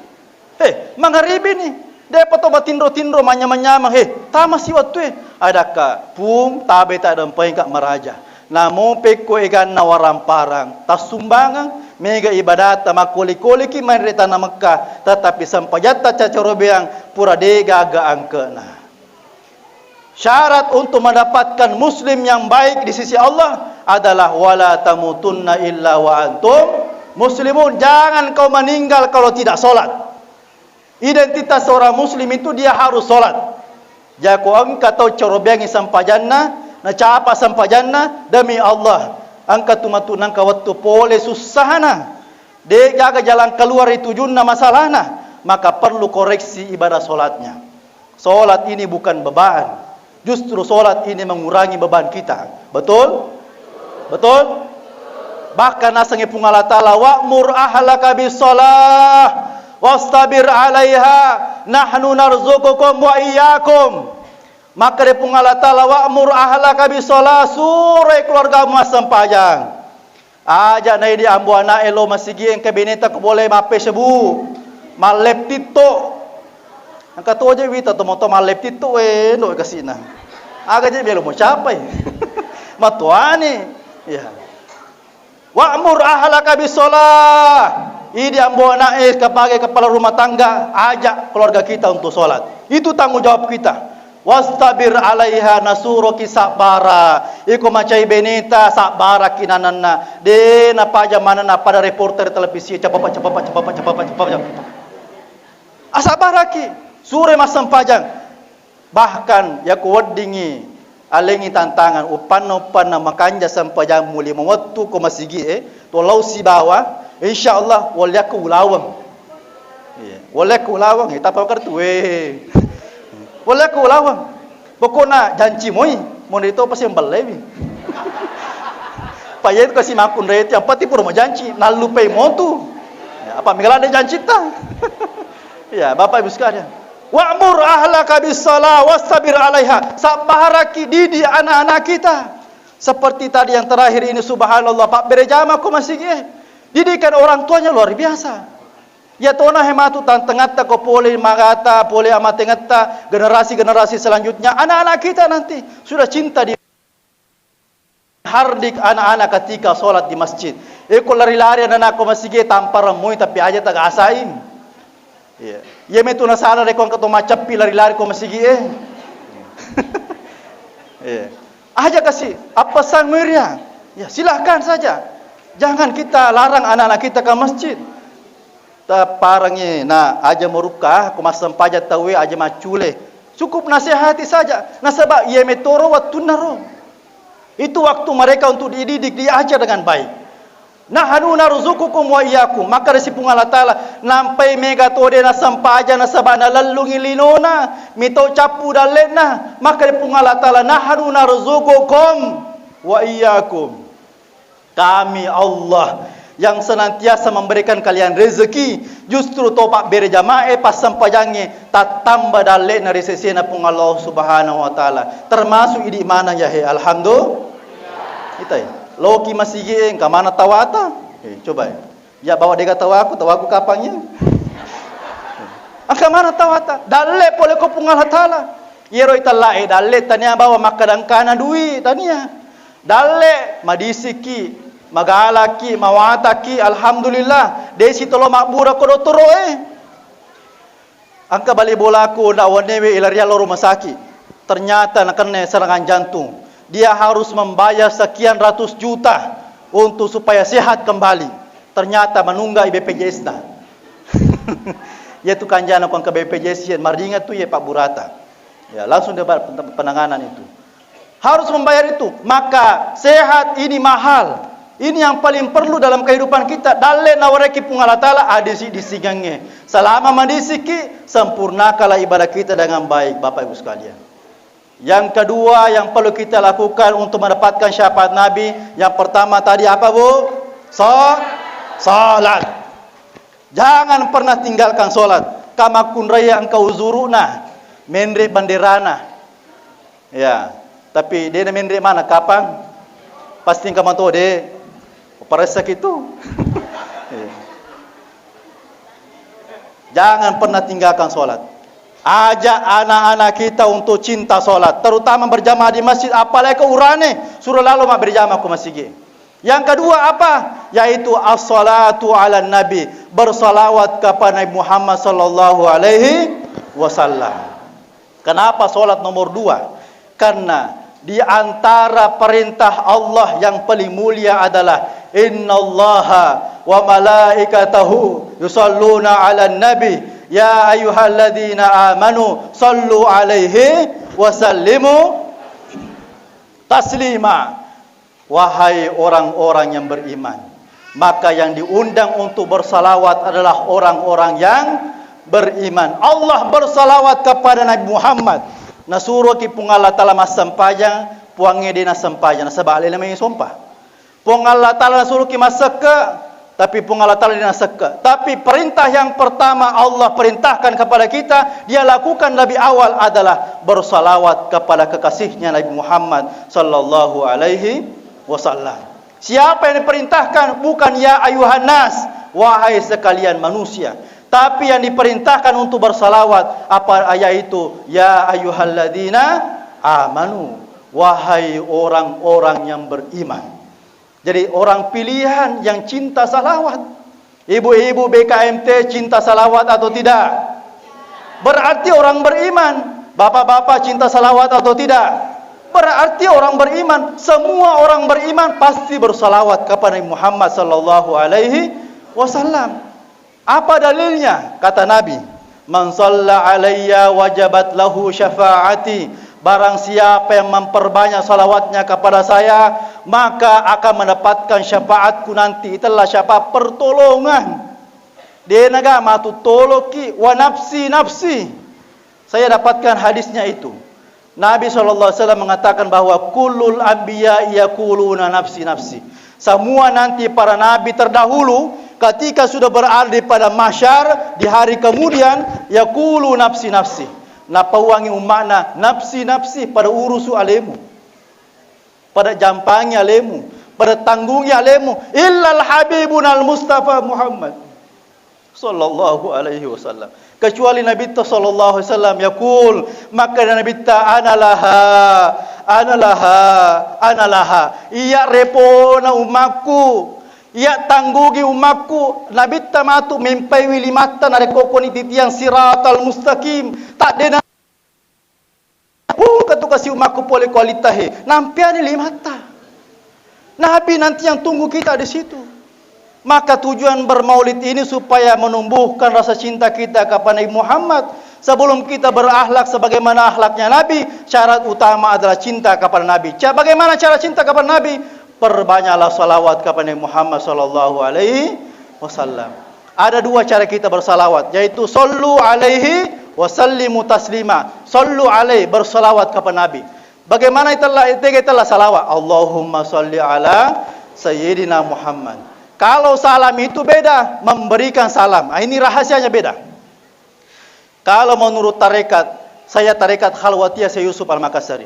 He, mangaribini. De'pa to matinro-tinro manyameng-nyameng. He, tamasi wettue. Adakka, Pung, tabe taddampengka maraja. Namo pekko eganna waramparang, tassumbangeng, mega ibadatta, makkoli-koliki manre tana Mekka, tetapi sempajatta cacarobeang pura de' gaga angke'na. Syarat untuk mendapatkan muslim yang baik di sisi Allah adalah wala tamutunna illa wa antum muslimun. Jangan kau meninggal kalau tidak sholat. Identitas seorang muslim itu dia harus sholat. Jako engka tau carobeangngi sempajanna, nacapa sempajanna, demi Allah, engka tu matu nangka wettu pole sussahana. De' gaga jalan keluar ri tujunna masalahna, maka perlu koreksi ibadah sholatnya. Sholat ini bukan beban. Justru sholat ini mengurangi beban kita. Betul? Betul? Bahkan nasengngi Puang Allah Ta'ala, "Wa'mur ahlaka bis shalah." Wastabir alaiha, nahnu narzuqukum wa iyyakum. Makkeda Puang Allah Ta'ala, "Wa'mur ahlaka bisholah," suroi keluargamu massempajang. Aja naidi ambo ana'e lo masigi, engka beneta ko bola mappesebbu, mallep TikTok. Engka toje wita tomatoa mallep TikTok, we, ndo kasina. Aga je melo mo capai. Matoani. Ya. Wa'mur ahlaka bisholah. Idi ambo ana'e sebagai kepala rumah tangga, ajak keluarga kita untuk sholat. Itu tanggung jawab kita. Wastabir alaiha, nasuroki sabbara. Iko macai beneta, sabbaraki nananna. De napaja manenna pada reporter televisi, cepapa, cepapa, cepapa, cepapa, cepapa, cepapa. Asabbaraki, sure massempajang. Bahkan yako weddingngi alengngi tantangan, uppanna-uppanna makanja sempajammu lima wettu ko masigi'e, to lao sibawa, insyaallah walliakko ulaweng. Iya, walliakko ulaweng, eh, tappa makertu, weh. Walliakko ulaweng. Pokokna janci moi, moni to pasti mballewi. Payen kasi makunreti, yang penting pura majanci, nallupai motu. Ya, apa mega ladde jancita? Ya, Bapak Ibu sekalian. Wa'mur ahlaka bis-shalah wastabir alaiha. Sabbaraki, didik anak-anak kita. Seperti tadi yang terakhir ini, subhanallah, Pak, berejama ko masigi, eh. Didikan orang tuanya luar biasa. Ya tona he matu tantengatta ko pole magata, pole amatengetta, generasi-generasi selanjutnya, anak-anak kita nanti sudah cinta di Hardik anak-anak ketika sholat di masjid. Eh, ko lari-lari anak-anak ko masigi, tampareng moi tapi aja tagasain. Iya. Iya metu nasala rekko engka to macappi lari-lari ko masigi, eh. Iya. Aja kasi, apa sang wiria? Ya, silahkan saja. Jangan kita larang anak-anak kita ke masjid. Taparengngi, na aja marukka, ko massempajang tauwe aja maccule. Cukup nasihati saja. Nasaba iya metoro wettunna ro. Itu waktu mereka untuk dididik, diajar dengan baik. Nahnu narzuqukum wa iyyakum. Maka dari si Puang Allah Ta'ala, nampai mega tode nasempajang nasaba nalellungi linona, mitau cappu dalle'na. Maka dari Puang Allah Ta'ala, nahnu narzuqukum wa iyyakum. Kami Allah yang senantiasa memberikan kalian rezeki, justru to pabbere jamae, passempajangnge tattamba dalle'na ri sesena Puang Allah Subhanahu wa Ta'ala. Termasuk idi maneng yahe, alhamdulillah. Itai, loki masigi engka mana tawata? Eh, coba ya. Ya bawa dega tawaku, tawaku kapang ya? Engka mana tawata? Dalle pole ko Puang Allah Ta'ala. Iyaro itellae dalle tania bawa makkadangkana dui, tania. Dalle, madisiki, magalaki, mawataki, alhamdulillah. Desi tolo mabbura ko dottoroe. Engka bali bolaku, nda wennewe ilariang lao rumah sakit. Ternyata nakenna serangan jantung. Dia harus membayar sekian ratus juta untuk supaya sehat kembali. Ternyata menunggak B P J S-na. Yaitu kanjana ko engka B P J S, maringa tu ye pabburata. Ya, langsung dapat penanganan itu. Harus membayar itu. Maka sehat ini mahal. Ini yang paling perlu dalam kehidupan kita. Dalle nawareki Puang Allah Ta'ala, adisi disingengnge. Selama madisiki, sempurnakanlah ibadah kita dengan baik, Bapak Ibu sekalian. Yang kedua yang perlu kita lakukan untuk mendapatkan syafaat Nabi, yang pertama tadi apa, Bu? Sa-, salat. Jangan pernah tinggalkan salat. Kamakkunraya engka uzuruna, menre banderana. Ya, tapi de na menre mana kapang? Pasti engka mato de. Paressaki tu. Iya. Jangan pernah tinggalkan salat. Ajak anak-anak kita untuk cinta salat, terutama berjamaah di masjid, apalagi ke urane, suruh lalu mak berjamaah ke masjid. Yang kedua apa? Yaitu as-salatu ala nabi, bersalawat kepada Nabi Muhammad sallallahu alaihi wasallam. Kenapa salat nomor dua? Karena di antara perintah Allah yang paling mulia adalah, "Innallaha wa malaikatahu yusalluna ala nabi, ya ayyuhalladzina amanu sallu alaihi wa sallimu taslima." Wahai orang-orang yang beriman, maka yang diundang untuk bersalawat adalah orang-orang yang beriman. Allah bersalawat kepada Nabi Muhammad. Nasuroki Puang Allah Ta'ala massempajang, Puangnge de nassempajang, nasaba alena mai sompa. Puang Allah Ta'ala nasuroki massekke, Tapi Puang Allah Ta'ala dia nasekke. Tapi perintah yang pertama Allah perintahkan kepada kita, dia lakukan lebih awal adalah bersalawat kepada kekasihnya Nabi Muhammad sallallahu alaihi wasallam. Siapa yang diperintahkan? Bukan ya ayuhan nas, wahai sekalian manusia. Tapi yang diperintahkan untuk bersalawat apa, yaitu ya ayyuhalladzina amanu, wahai orang-orang yang beriman. Jadi orang pilihan yang cinta salawat. Ibu-ibu B K M T cinta salawat atau tidak? Berarti orang beriman. Bapak-bapak cinta salawat atau tidak? Berarti orang beriman. Semua orang beriman pasti bersalawat kepada Nabi Muhammad sallallahu alaihi wasallam. Apa dalilnya? Kata Nabi, "Man shalla alayya wajabat lahu syafa'ati." Barang siapa yang memperbanyak salawatnya kepada saya, maka akan mendapatkan syafaatku nanti. Itulah syafaat pertolongan. Denaga matu toloki wa nafsi nafsi. Saya dapatkan hadisnya itu. Nabi sallallahu alaihi wasallam mengatakan bahwa kullul anbiya yaquluna nafsi nafsi. Semua nanti para nabi terdahulu ketika sudah berada di padang mahsyar di hari kemudian, yaqulu nafsi nafsi. Napauangi umma'na nafsi nafsi, pada urusu alemu. Pada jampangi alemu, pada tanggungi alemu, illal habibunal mustafa Muhammad sallallahu alaihi wasallam. Kecuali Nabitta sallallahu alaihi wasallam yaqul, maka Nabitta, "Ana laha, ana laha, ana laha." Iya repona ummakku, iya tanggugi ummakku. Nabitta matu mempaiwi limatta narekko koni titiang siratal mustaqim. Taddena Pungka tu kasi ummakku pole kualitta he, nampiani limatta. Nabi nanti yang tunggu kita di situ. Maka tujuan bermaulid ini supaya menumbuhkan rasa cinta kita kepada Nabi Muhammad. Sebelum kita berakhlak sebagaimana akhlaknya Nabi, syarat utama adalah cinta kepada Nabi. Ca-, bagaimana cara cinta kepada Nabi? Perbanyaklah salawat kepada Nabi Muhammad sallallahu alaihi wasallam. Ada dua cara kita bersalawat, yaitu sallu alaihi wa sallimu taslima. Sallu alaihi, bersalawat kepada Nabi. Bagaimana itulah, tega itulah salawat? Allahumma salli ala sayyidina Muhammad. Kalau salam itu beda, memberikan salam. Ah, ini rahasianya beda. Kalau menurut tarekat, saya tarekat Khalwatiyah Syekh Yusuf Al-Makassari.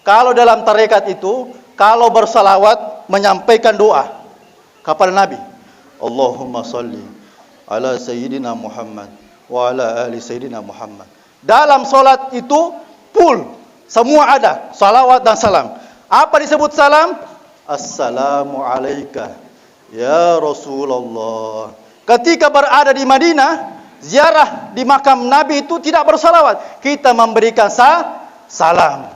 Kalau dalam tarekat itu, kalau bersalawat, menyampaikan doa kepada Nabi. Allahumma salli ala sayyidina Muhammad wa ala ali sayyidina Muhammad. Dalam salat itu full, semua ada, salawat dan salam. Apa disebut salam? Assalamu alaika ya Rasulullah. Ketika berada di Madinah, ziarah di makam Nabi itu tidak bersalawat. Kita memberikan sa-, salam.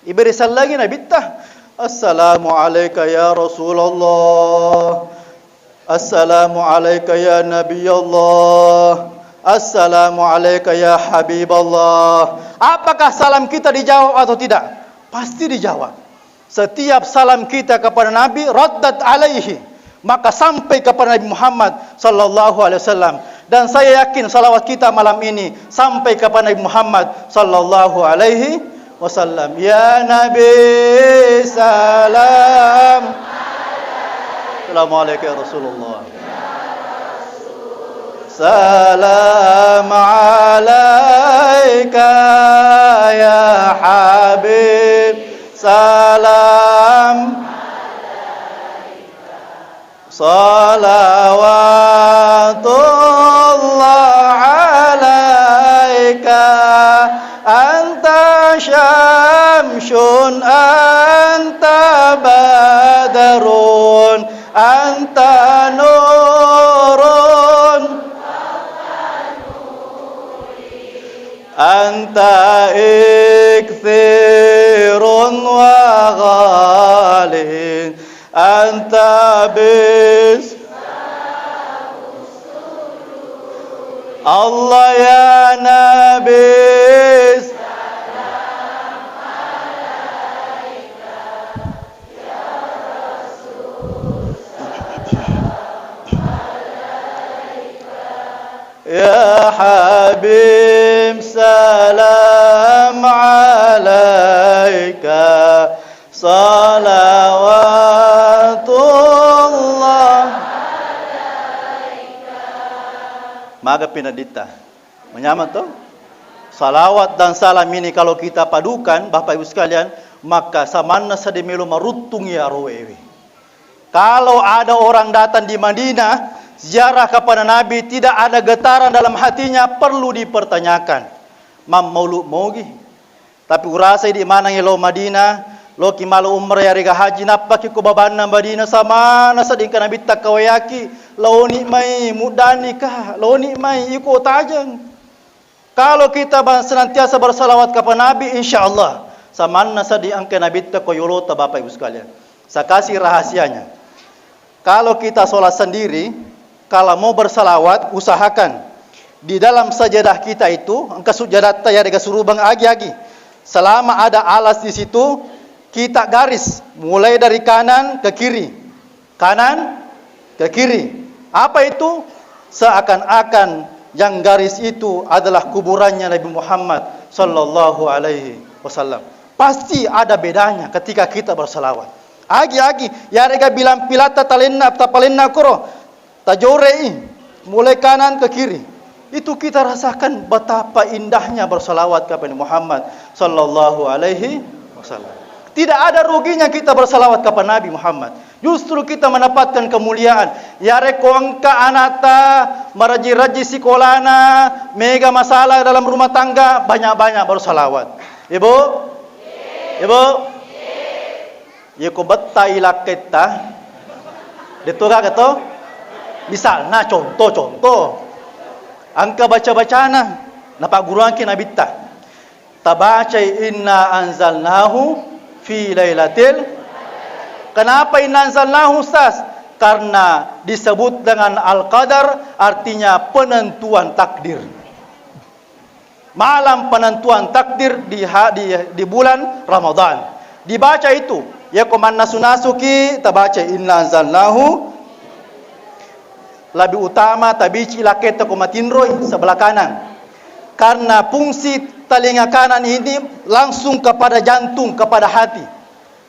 Iberi salam lagi Nabitta. Assalamu alaika ya Rasulullah. Assalamu alaika ya Nabi Allah. Assalamu alaika ya Habib Allah. Apakah salam kita dijawab atau tidak? Pasti dijawab. Setiap salam kita kepada Nabi, raddat alaihi, maka sampai kepada Nabi Muhammad sallallahu alaihi wasallam. Dan saya yakin salawat kita malam ini sampai kepada Nabi Muhammad sallallahu alaihi wasallam. Ya Nabi salam. Assalamualaikum ya Rasulullah. Salam alaika ya Habib. Salam. Salawatullah alaika. Anta syamsun, anta badrun, anta nurun. Anta iksirun wa ghalin. Anta bis-, Allah ya Nabi. Ya Habib, salam alaika, salawatullah. Maga pinaditta. Manyameng to? Salawat dan salam ini kalau kita padukan, Bapak Ibu sekalian, maka samanna sedding melo maruttung iyaro ewe. Kalau ada orang datang di Madinah, ziarah kepada Nabi, tidak ada getaran dalam hatinya, perlu dipertanyakan. Mammaulu mogi. Tapi urasa idi maneng lao Madinah, loki malo umrah yarega haji, nappaki ko babanna Madinah, samanna sedding engka Nabitta kawayaki, laoni mai, muddanika, laoni mai, iko tajeng. Kalau kita ba-, senantiasa bersalawat kepada Nabi, insya Allah, samanna sedding engka Nabitta ko yolota, Bapak Ibu sekalian. Saya kasih rahasianya. Kalau kita sholat sendiri, kalau mau bersalawat, usahakan di dalam sajadah kita itu, engka sujadatta yarega surubeng agi-agi. Selama ada alas di situ, kita garis mulai dari kanan ke kiri. Kanan ke kiri. Apa itu? Seakan-akan yang garis itu adalah kuburannya Nabi Muhammad sallallahu alaihi wasallam. Pasti ada bedanya ketika kita bersalawat. Agi-agi, yarega bilang pilatta talenna, tapalenna koro, tajorei, mulai kanan ke kiri. Itu kita rasakan betapa indahnya bersalawat kepada Muhammad sallallahu alaihi wasallam. Tidak ada ruginya kita bersalawat kepada Nabi Muhammad. Justru kita mendapatkan kemuliaan. Yarekko engka anakta maraji-raji sikolana, mega masalah dalam rumah tangga, banyak-banyak bersalawat. Ibu? Ibu? Yeko betta i lakketta, deto gaga to? Misalna, contoh, contoh. Engka baca-bacana, napagguruangki Nabitta. Tabacai inna anzalnahu fi lailatil. Kenapa inna anzalnahu, Ustaz? Karena disebut dengan al-qadar, artinya penentuan takdir. Malam penentuan takdir di ha-, di, di bulan Ramadan. Dibaca itu, ya ko mannasu-nasuki, tabaca inna anzalnahu. Lebih utama tabici laketta ko matinroi sebelah kanan. Karena fungsi telinga kanan ini langsung kepada jantung, kepada hati.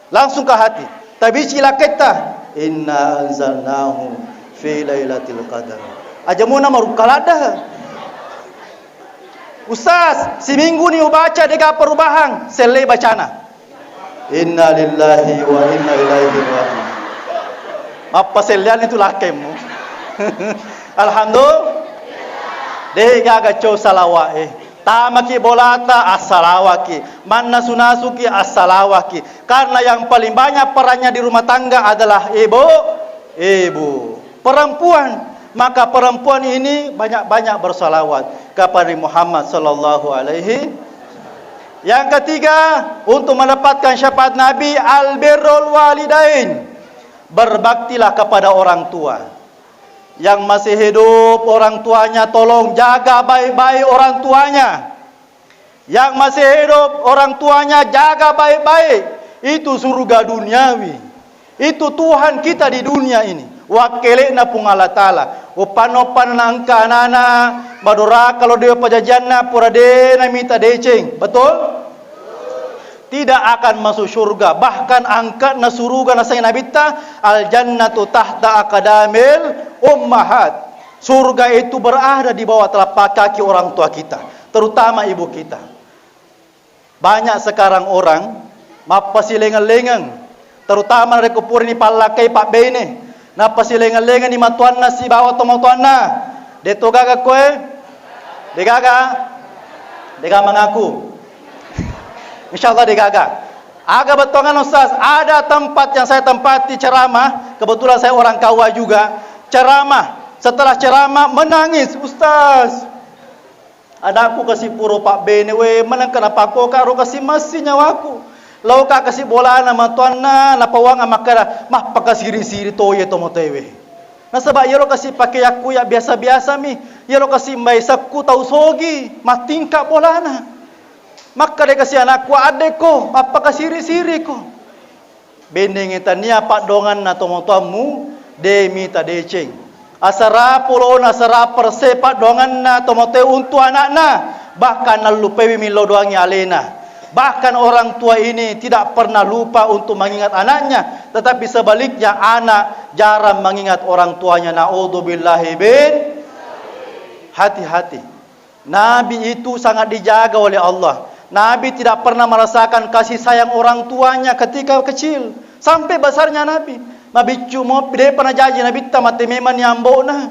Langsung ke hati. Tabici laketta, inna anzalnahu fi lailatul qadar. Aja muna marukka ladda. Ustaz, siminggu ni ubaca dega perubahan, sellei bacana. Inna lillahi wa inna ilaihi raji'un. Mappasellean itu lakkemmu. Alhamdulillah. Degaga cau salawat eh. Tamaki bolata, assalawaki. Mannasu-nasuki, assalawaki. Karena yang paling banyak perannya di rumah tangga adalah ibu, ibu. Perempuan. Maka perempuan ini banyak-banyak bersalawat kepada Muhammad sallallahu alaihi. Yang ketiga, untuk mendapatkan syafaat Nabi, albirrul walidain. Berbaktilah kepada orang tua. Yang masih hidup orang tuanya, tolong jaga baik-baik orang tuanya. Yang masih hidup orang tuanya, jaga baik-baik. Itu surga duniawi. Itu Tuhan kita di dunia ini. Wakkele'na Puang Allah Ta'ala. Uppanna-uppanna engka anana, madoraka lo dewa pajajianna, pura de namita deceng. Betul? Tidak akan masuk surga. Bahkan angkatna suruga nasai Nabitta, al jannatu tahta aqdamil ummahat. Surga itu berada di bawah telapak kaki orang tua kita, terutama ibu kita. Banyak sekarang orang mappasilengeng-lengeng, terutama narekko purani pallakai pabbene, nappasilengeng-lengeng ni matuanna sibawa tomatoanna. Deto gaga koe? Degaga? Dega mengaku? Insyaallah degaga. Aga bettuangan Ustaz, ada tempat yang saya tempati ceramah, kebetulan saya orang Kawa juga. Ceramah, setelah ceramah menangis, Ustaz. Anakku kasi puro pabbene, we, maneng kana pakoka ro kasi massi nyawaku. Laoka kasi bolana matuanna, napawang makkada, mappakasiri-siri to ye tomotewe. Nasaba yero kasi pakeyakku ya biasa-biasa mi, yero kasi mbaisakku tau sogi, mattingka bolana. Makkada kasi anakku, addeko, mappakasiri-siriko. Bendengngi tania paddoanganna tomatoammu, de mita deceng. Asara polona, asara perse paddoanganna tomatoe untu anakna, bahkan nallupaiwi millau doangngi alena. Bahkan orang tua ini tidak pernah lupa untuk mengingat anaknya, tetapi sebaliknya anak jarang mengingat orang tuanya. Naudzubillahi bin. Hati-hati. Nabi itu sangat dijaga oleh Allah. Nabi tidak pernah merasakan kasih sayang orang tuanya ketika kecil. Sampai besarnya Nabi. Mabiccu mo, depa najaji Nabitta mate memang ni ambo'na.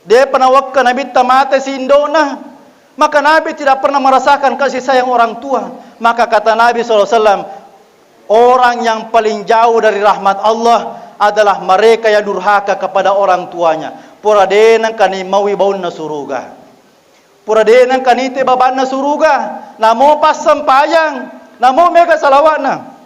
Depa nawekka Nabitta mate si indo'na. Maka Nabi tidak pernah merasakan kasih sayang orang tua. Maka kata Nabi sallallahu alaihi wasallam, orang yang paling jauh dari rahmat Allah adalah mereka yang durhaka kepada orang tuanya. Pura de nengka ni maui baunna suruga. Pura de nengka nite babanna suruga. Namo passempajang. Namo mega salawatna.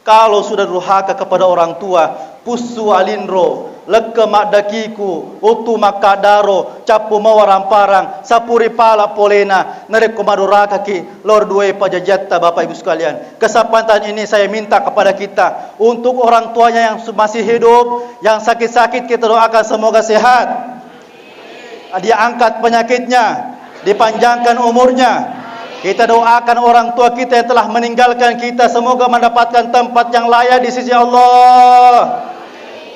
Kalau sudah durhaka kepada orang tua, pussu alinro, lekke maddakiku, uttu makkadaro, cappu mawaramparang, sapuri pala polena, narekko madurakaki, lor duai pajajiatta, Bapak Ibu sekalian. Kesempatan ini saya minta kepada kita, untuk orang tuanya yang su-, masih hidup, yang sakit-sakit, kita doakan semoga sehat. Diangkat penyakitnya, dipanjangkan umurnya. Kita doakan orang tua kita yang telah meninggalkan kita, semoga mendapatkan tempat yang layak di sisi Allah.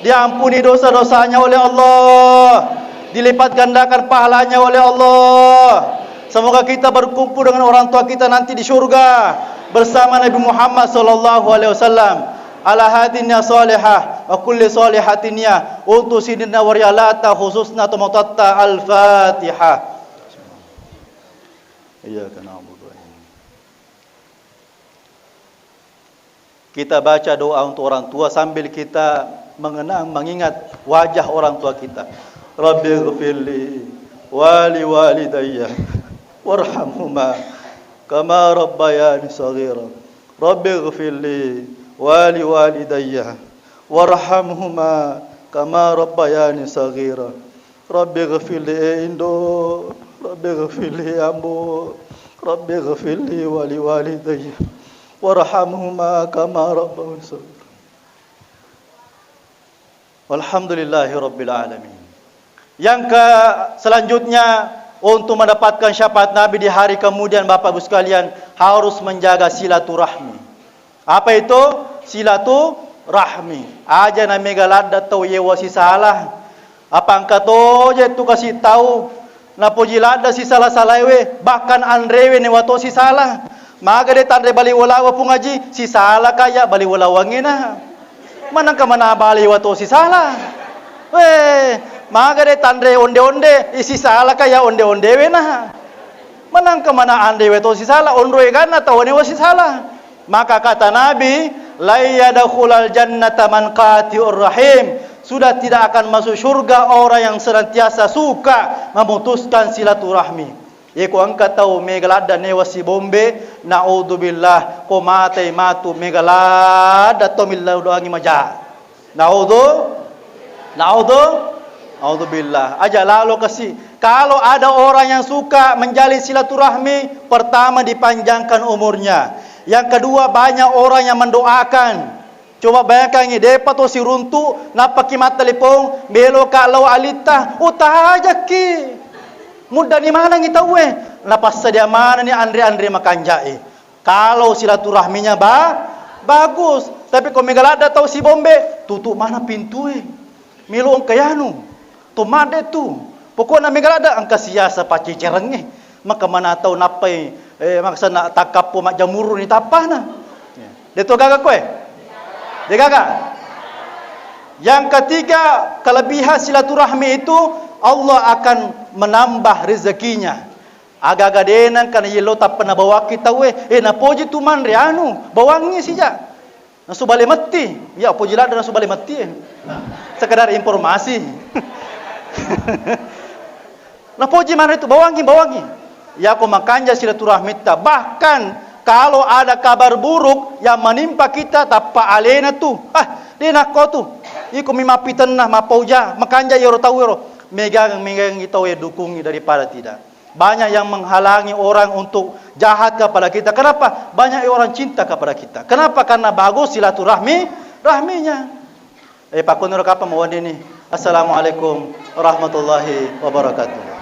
Diampuni dosa-dosanya oleh Allah. Dilipat gandakan pahalanya oleh Allah. Semoga kita berkumpul dengan orang tua kita nanti di surga bersama Nabi Muhammad sallallahu alaihi wasallam. Ala hadhihi niyah salihah wa kulli salihatin niyah, untuk sidinna wariyalata khususna tomatoatta. Al-Fatihah. Iyyaka na'budu wa iyyaka. Kita baca doa untuk orang tua sambil kita mengenang, mengingat wajah orang tua kita. Rabbighfirli wa liwalidayya warhamhuma kama rabbayani shaghira. Rabbighfirli wa liwalidayya warhamhuma kama rabbayani shaghira. Rabbighfirli, eh, Indo. Rabbighfirli, Ambo. Rabbighfirli wa liwalidayya warhamhuma kama rabbayani shaghira. Walhamdulillahi rabbil alamin. Yang ke selanjutnya, untuk mendapatkan syafaat Nabi di hari kemudian, Bapak Ibu sekalian, harus menjaga silaturahmi. Apa itu? Silaturahmi. Aja na mega ladda tau yewa sisala. Apa engka toje tu kasi tau napoji ladda sisala-salaewe, bahkan anrewe newa to sisala. Maga de tanre bali walawa Pung Aji, sisala kaya bali walawangnge na. Manengka mana bali wa to sisala. Weh, maga de tanre onde-onde, i sisala kaya onde-ondewe na. Manengka mana anre we to sisala, onroe ganna tau newa sisala. Maka kata Nabi, "Lai yadkhulal jannata man qati'ur rahim." Sudah tidak akan masuk surga orang yang senantiasa suka memutuskan silaturahmi. Yeko engka tau mega ladda newa sibombe, naudzubillah, ko matai matu mega ladda to millau doangi maja. Naudzu, naudzu, naudzubillah. Aja lalo kasi. Kalau ada orang yang suka menjalin silaturahmi, pertama dipanjangkan umurnya. Yang kedua banyak orang yang mendoakan. Coba bayangkangi, depa to siruntu, nappaki mattelepon, meloka lao alitta, utajakki. Muddani manengi tauwe, napassadia manenni anre-anre makanjae. Kalau silaturahminya ba-, bagus. Tapi ko mega ladda tau sibombe, tutu mana pintue. Melo engka yanu. To madde tu. Pokokna mega ladda engka siasa pacecerengnge. Maka mana tau nappai, eh, maksana takkappo majjamuruni tappana. Ya. De to gaga koe? De gaga? Yang ketiga, kelebihan silaturahmi itu Allah akan menambah rezekinya. Aga-aga de nengka na yello tappa nabawakki tauwe, eh, napoji tu manre anu, bawangngi sija. Nasu bale metti, iya poji ladde nasu bale metti, eh. Sekedar informasi. Napoji manre tu bawangngi, bawangngi. Yako makanja silaturahmitta. Bahkan kalau ada kabar buruk yang menimpa kita, tappa alena tu. Ah, de nakko tu. Iko mi mappitenna, mappauja, makanja iyaro tau ero. Megang, megang tau e dukungi daripada tidak. Banyak yang menghalangi orang untuk jahat kepada kita. Kenapa? Banyak orang cinta kepada kita. Kenapa? Karena bagus silaturahmi, rahminya. Eh, pakkuniro kapang mawenni ni. Assalamualaikum warahmatullahi wabarakatuh.